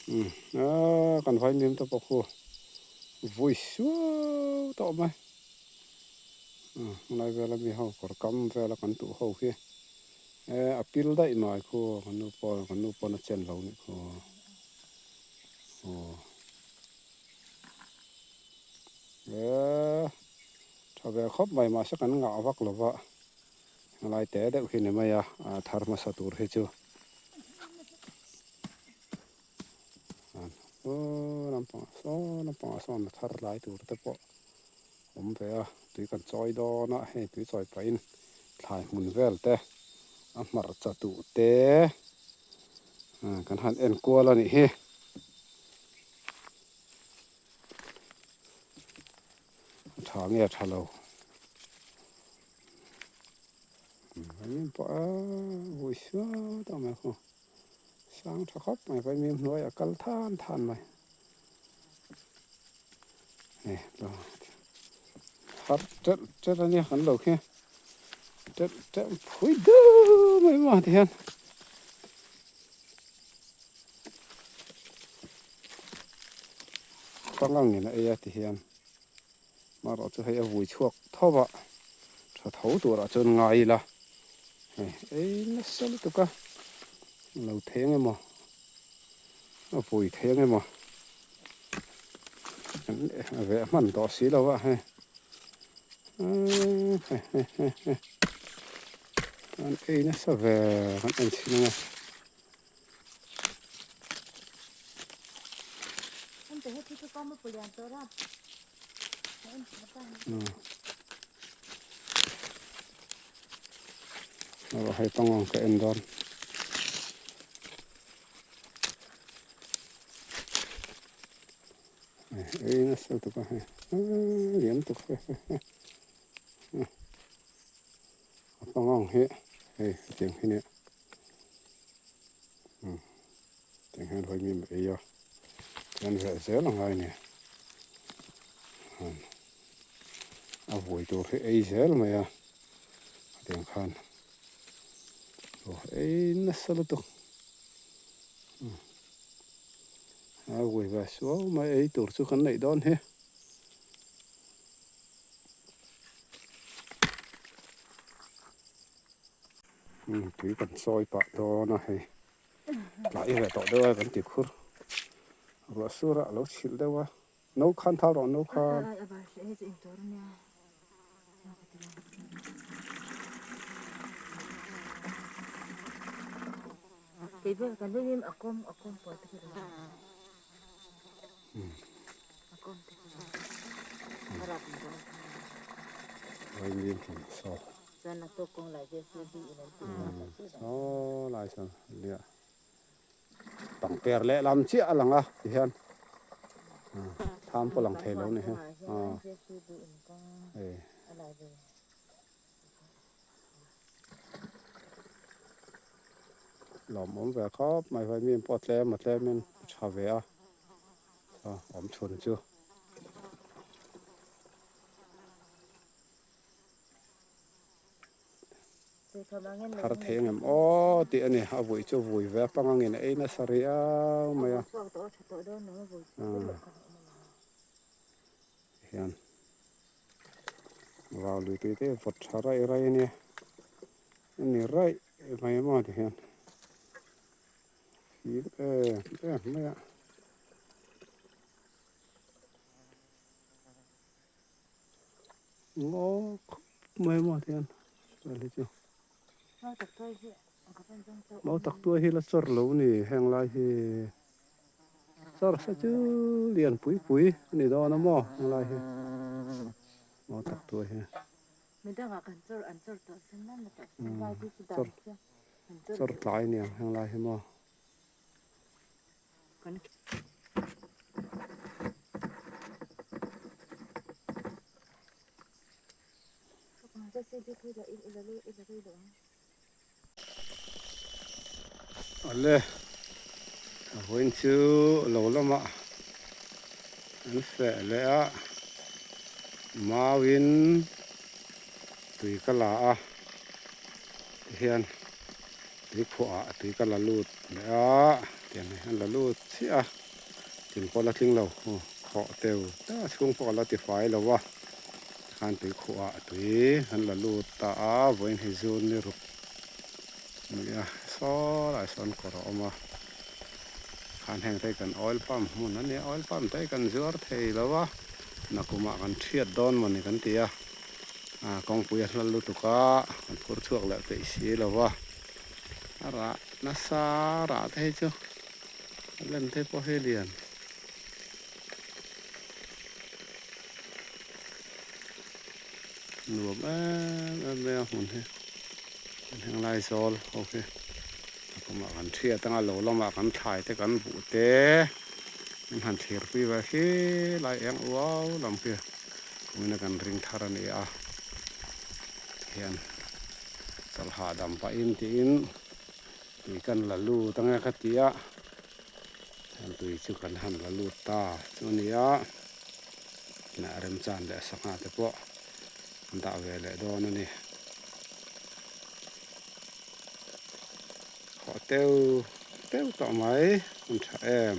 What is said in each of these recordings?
Umm aaa kan vaimim te pawh khu vui suau tawh mai umm helai vela mi ho kawr kam vela kan tuh ho hi eh a pil daih mai khu kan nu pawh kan nu pawn a chen lo nih khu aw eh tha ve khawp mai mahse kan ngah vak lo va helai te deuh hi ni mai a a thar hmasa tur hi chu. Aw lampangah sawn lampangah sawn a thar lai tur te pawh awm ve a tui kan chawi dawn a hei tui chawi pahin thlai hmun vel te a hmarcha tuh te kan han en kual a nih hi. A tha nge a tha lo. Vaimim pawh a vui suau tawh mai khaw sang tha khawp mai vaimim hnuai a kal than than mai hei har telh telh ania kan lo khi telh telh phui deuh mai maw ti hian. Pangang in a ei a ti hian. Marawh chu hei a vui chhuak tho a, tha tho turah chuan ngai ila hei ei nasa lutuk a, lo thei ang emaw a vui thei ang emaw a veh hman tawh si lo a hei an ei nasa ve kan en chhin ang e. Aw hei pangang ka en dawn. Ei nasa lutuk a hei lian lutuk a pangang hi hei hetiang hi nia. Tiang hian hawi mim ei a kan reh zel a ngai ni a vui tur hi ei zel mai a tiang khan aw ei nasa lutuk a vui ve suau mai ei tur chu kan neih dawn hi. Tui kan sawi pah dawn a hei tlai ve tawh deuh a kan ti khur ruah sur a lo chhilh deuh a no khan thal rawh no khan Saw lai sawn nia pangper lehlam chiah a lang a tihian thlam pawh lang thei lo ni hi hei. Lawmawm ve khawp mai hei mi pawh tlem a tlemin a tha ve a awm chhun chu. Thar thei ang em aw tih a ni a vui chu vui ve a pang angin a ei nasa riau mai a hian vau lui tui te vawt tha raih raih a nia a ni raih mai maw ti hian fim em em mai a. Ngaw khawp mai maw ti hian vel hi chu mau tak tuai hi la chawr lo ni heng lai hi chawr se chu lian pui pui a ni dawn a maw heng lai hi mau tak tuai hi chawr tlai a niang heng lai hi maw. Awle a vawiin chu lo lamah an feh leh a mauin tui ka la a tihian tui phuah ah tui ka la lut leh a. Tiang hi an la lut chiah a, thing pawh la tling lo khawh teu ta chhung pawh a la tifai lo a, tikhan tui khuah tui an la lut ta a, vawiin hi zun ni ruk a ni a, saw lai sawn kawr a awm a, khan heng te hi kan oil pump hmun a ni a, oil pump te hi kan zuar thei lo a, nakumah kan thiat dawn mawni kan ti a, kawngpui a hlal lutuk a, kan phur chhuak leh peih si lo a. A rah nasa rah te hi chu a lem te pawh hi lian. Nuam em em mai a hmun hi kan heng lai zawl ho hi a kumah kan thiat anga lo lamah kan thlai te kan buh te min han thlir pui ve khi lai eng uau lam khi kumina kan ring thar a ni a hian. Chawlh hahdam pahin tiin tui kan la lut ang e ka ti a, heng tui chu kan han la lut ta chu a ni a, hnah remchan leh sangha te pawh an dah ve leh dawn a ni. Khawh teu teu tawh mai an tha em.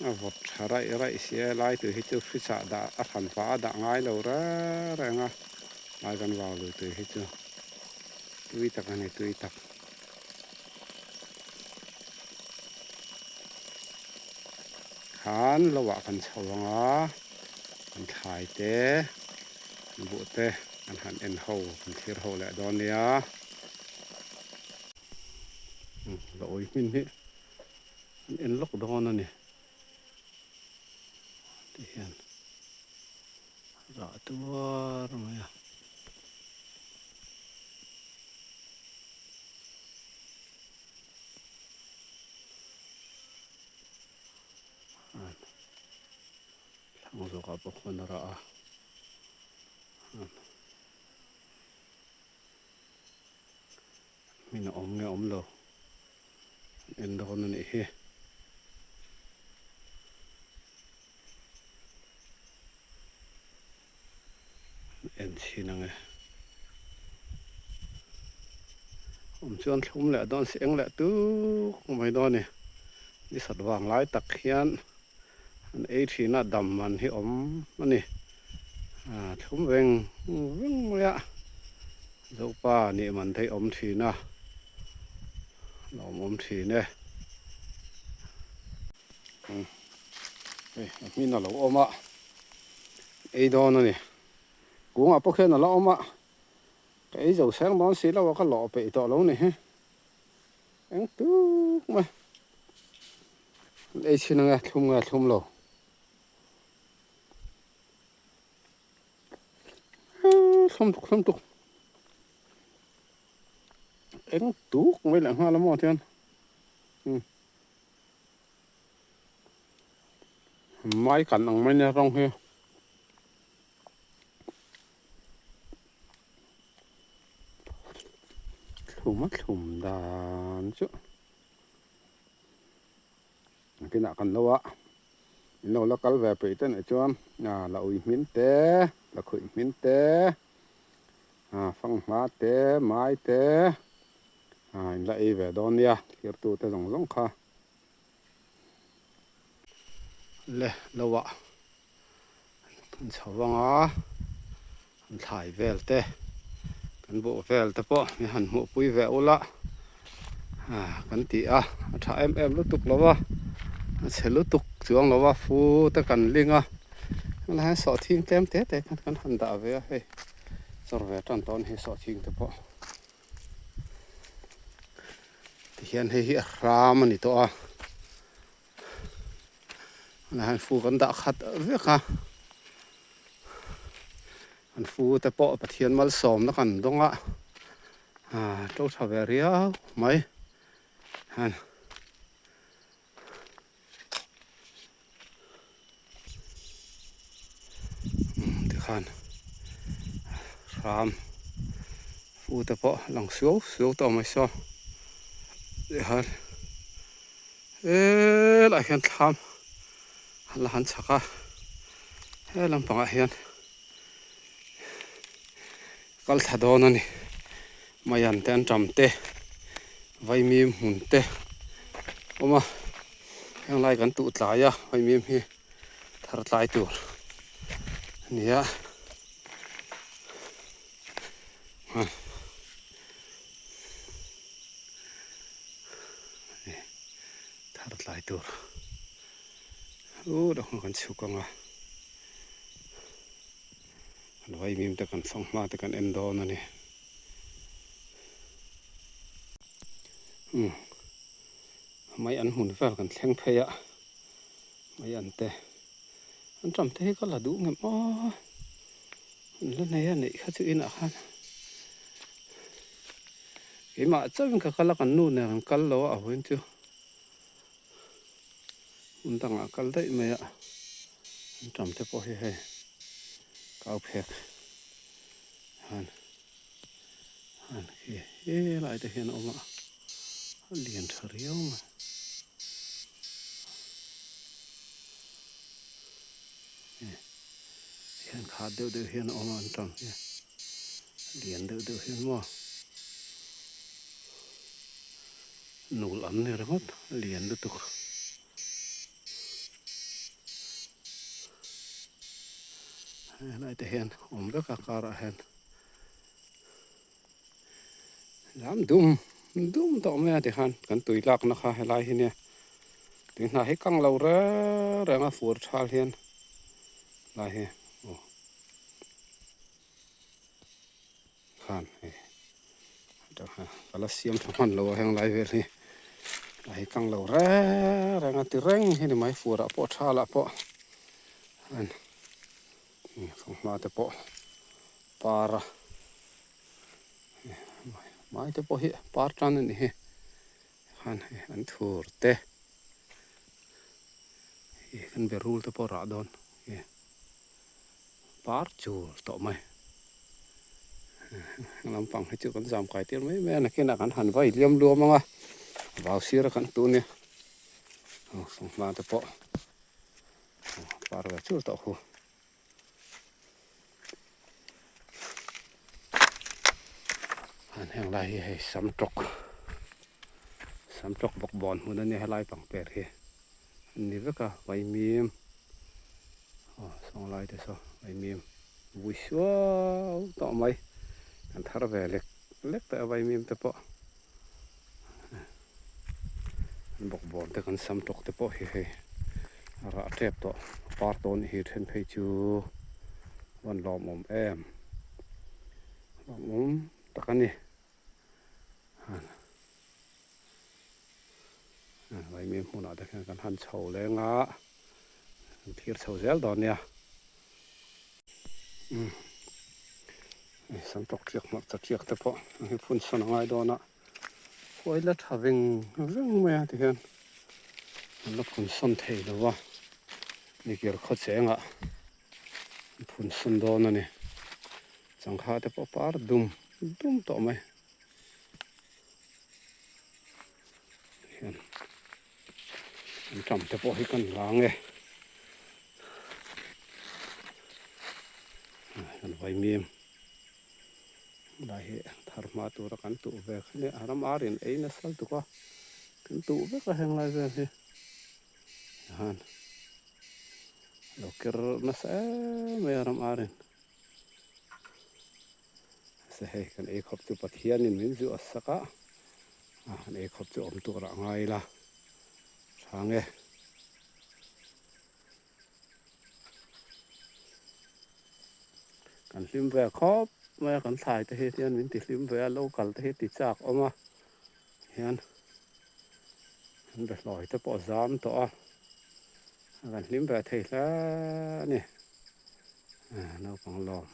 A vawt tha raih raih si a lai tui hi chu fridge ah dah a hran pah a dah ngai lo reng reng a lai kan vau lui tui hi chu tui tak a ni tui tak. Khan lo ah kan chho ang a kan thlai te kan buh te kan han en ho kan thlir ho leh dawn nia. La awi hmin hi an en lawk dawn a ni ti hian rah tuar mai a. Thlang zawkah pawh khuan a rah a. Hmin a awm nge awm lo an en dawn a nih hi. An en chhin ang e. Awm chuan thlum leh dawn si eng leh tuk mai dawn a ni. Ni sat vang lai tak hian an ei thin a dam man hi awm a ni. Thlum veng veng mai a Zopa nih man theih awm thin a lawmawm thin e. Hei a hmin a lo awm a ei dawn a ni. Kungah pawh khian a la awm a ka ei zo seng dawn si lo a ka lawh peih tawh lo ni hi. Eng tuk mai an ei chhin ange thlum nge thlum lo. Thlum tuk thlum tuk eng tuk mai leh nghal a maw tian mai kan ang mai nia rawng hi. Thlum a thlum dan chu nakinah kan lo a in lo la kal ve peih te nih chuan la ui hmin te la khuih hmin te fanghma te mai te in la ei ve dawn nia thirtu te zawng zawng kha. Le lo ah an chho vang a an thlai vel te kan buh vel te pawh mi han hmuh pui ve ula kan ti a a tha em em lutuk lo a a chhe lutuk chuang lo a fu te kan ling a tunah hian sawhthing tlem te te khan kan han dah ve a hei chawr ve tan tawh a ni hi sawhthing te pawh. Tihian hei hi a hram a ni tawh a tunah hian fu kan dah khat vek a an fu te pawh Pathian malsawmna kan dawng a ah to tha ve riau mai han. Tikhan hram fu te pawh a lang suau suau tawh mai saw tikhan helaiah hian thlam a la han chhak a he lampangah hian. kal thla dawn a ni. Maian te an ṭam te, vaimim hmun te awm a, heng lai kan tuh tlai a vaimim hi thar tlai tur a ni a. Thar tlai tur u dang kan chhuk ang a. Kan vaimim te kan fanghma te kan en dawn a ni. Umm mai an hmun vel kan thleng phei a mai an te an ṭam te hi ka la duh ngem aw an la nei a neih kha chu inah khan keimah chauhin ka kal a kan nu nen an kal lo a a vawiin chu hmun dangah a kal daih mai a an ṭam te pawh hi hei kau phek han han khi helai te hian a awm a a lian tha riau mai. Hian khat deuh deuh hian a awm a an ṭam hi lian deuh deuh hian maw nul an ni ringawt a lian lutuk. Helai te hian awm vek a karah hian lam dum dum tawh mai a tikhan kan tui lakna kha helai hi nia tui hna hi kang lo reng reng a fur thal hian lai hi aw khan hei ka la siam tha hman lo a heng lai vel hi a hi kang lo reng reng a ti reng hi ni mai fur ah pawh thal ah pawh an fanghma te pawh par a mai te pawh hi par tan a ni hi khan hei an thur te ih kan berul te pawh a rah dawn. Par chur tawh mai. Heng lampang hi chu kan zam kai tir mai mai a, nakinah kan han vai liam luam ang a, vau sir a kan tu nia. Aw fanghma te pawh par ve chur tawh khu. An heng lai hi hei sam tawk sam tawk bawk bawn hmun a nia helai pangper hi an ni vek a vaimim. Aw sawng lai te saw vaimim vui suau tawh mai kan thar ve lek lek tawh a vaimim te pawh an bawkbawn te kan sam tawk te pawh hi hei a rah tep tawh par tawn hi then phei chu a van lawmawm em lawmawm tak a ni. Vaimim hmunah te khian kan han chho leng a, kan thlir chho zel dawn nia. Umm sam tawk tiak hmarcha tiak te pawh hei phun sawn a ngai dawn a, khuai la tha veng veng mai a tikhian an la phun sawn thei lo va, nikir khaw chengah an phun sawn dawn a ni. Changkha te pawh par dum dum tawh mai. Hian an ṭam te pawh hi kan la ang e. Kan vaimim lai hi thar hma tura kan tuh ve kha nia a ram ar in ei nasa lutuk a kan tuh vek a heng lai vel hi hian lo ker nasa em mai a ram ar in. Mahse hei kan ei khawp chu Pathianin min zuah sak a, kan ei khawp chu awm tur ah ngai ila tha nge. Kan hlim ve khawp mai a, kan thlai te hi hian min ti hlim ve a, local te hi ti chak awm a hian an be hlawi te pawh a zam tawh a, kan hlim ve thei hle a ni. Naupang lawm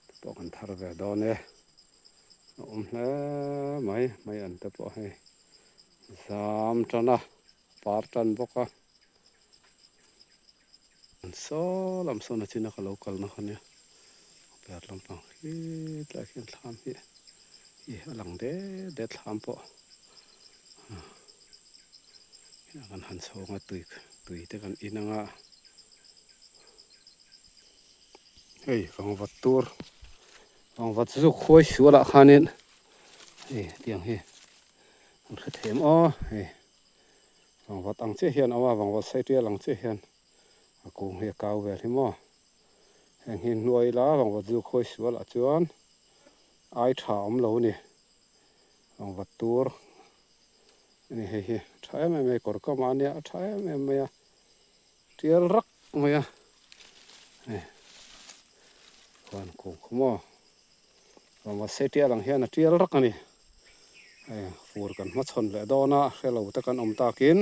te pawh kan thar ve dawn e, a awm hle mai, mai an te pawh hei zam tan a, par tan bawk a, an saw lam sawn a chin a ka lo kal na kha nia, per lampang khi tlai khian thlam hi ih a lang det det thlam pawh. Kan han chhawng a tui tui te kan in anga. Hei vangvat tur vangvat zuk huai sual ah khanin hei tiang hi an hre them aw hei vangvat ang chiah hian a awm a vangvat sei tial ang chiah hian a kung hi a kau vel hi maw heng hi hnuai ila vangvat zuk huai sual ah chuan ai tha awm lo a ni vangvat tur a ni hei hi tha em em mai kawr kam ah ania a tha em em mai a tial rak mai a hei huan kung khaw maw vangvat sei tial ang hian a tial rak a ni hei fur kan hmachhawn leh dawn a hrelo te kan awm takin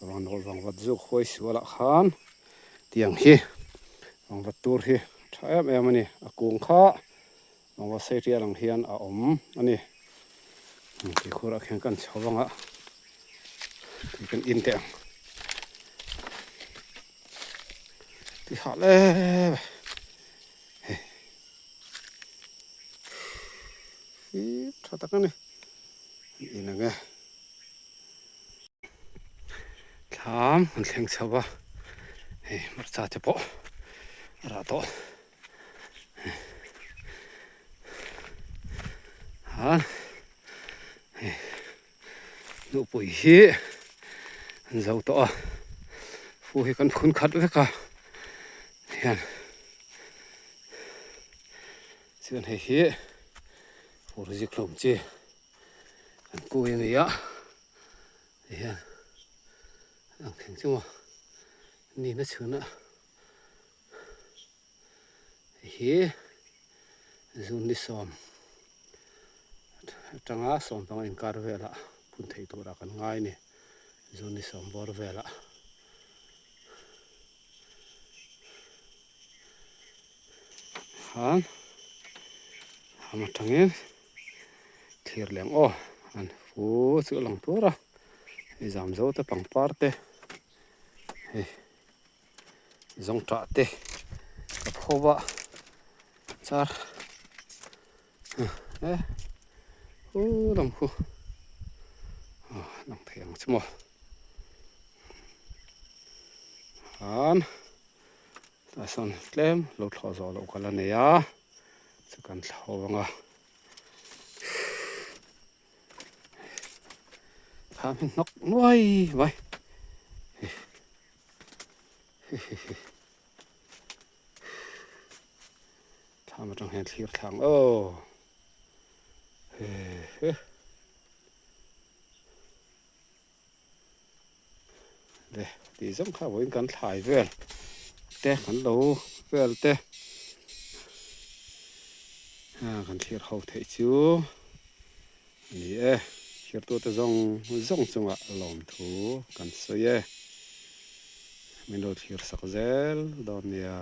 vangnawl vangvat zuk huai sual ah khan tiang hi vangvat tur hi tha em em a ni a kung kha vangvat sei tial ang hian a awm a ni tuikhur ah khian kan chho vang a tui kan in teh ang tui hah le hei fip tha tak a ni an in ang e thlam an thleng chho a hei hmarcha te pawh a rah tawh a hei nupui hi an zo tawh a fu hi kan phun khat vek a hian chuan hei hi fur zikhlum chi an kui a ni a tihian ang thleng chu maw nihna chhunah Hei hi zun ni sawm atanga sawmpanga inkar velah phun theih turah kan ngai a ni zun ni sawm bawr velah khan ham atangin thlir leh ang aw an fu chu a lang tur a hei zam zo te pangpar te hei. Zawngṭah te ka pho a char e hu lam khu lang thei ang chu maw han tah sawn tlem lo thlawh zawh loh ka la nei a chu kan thlo ang a. Thlam hi hnawk nuai mai. Thlam atang hian thlir thlang aw. Le tih zawng kha vawiin kan thlai vel te kan lo vel te kan thlir ho theih chu a ni e thirtute zawng zawng chungah lawmthu kan sawi e min lo thlir sak zel dawn nia.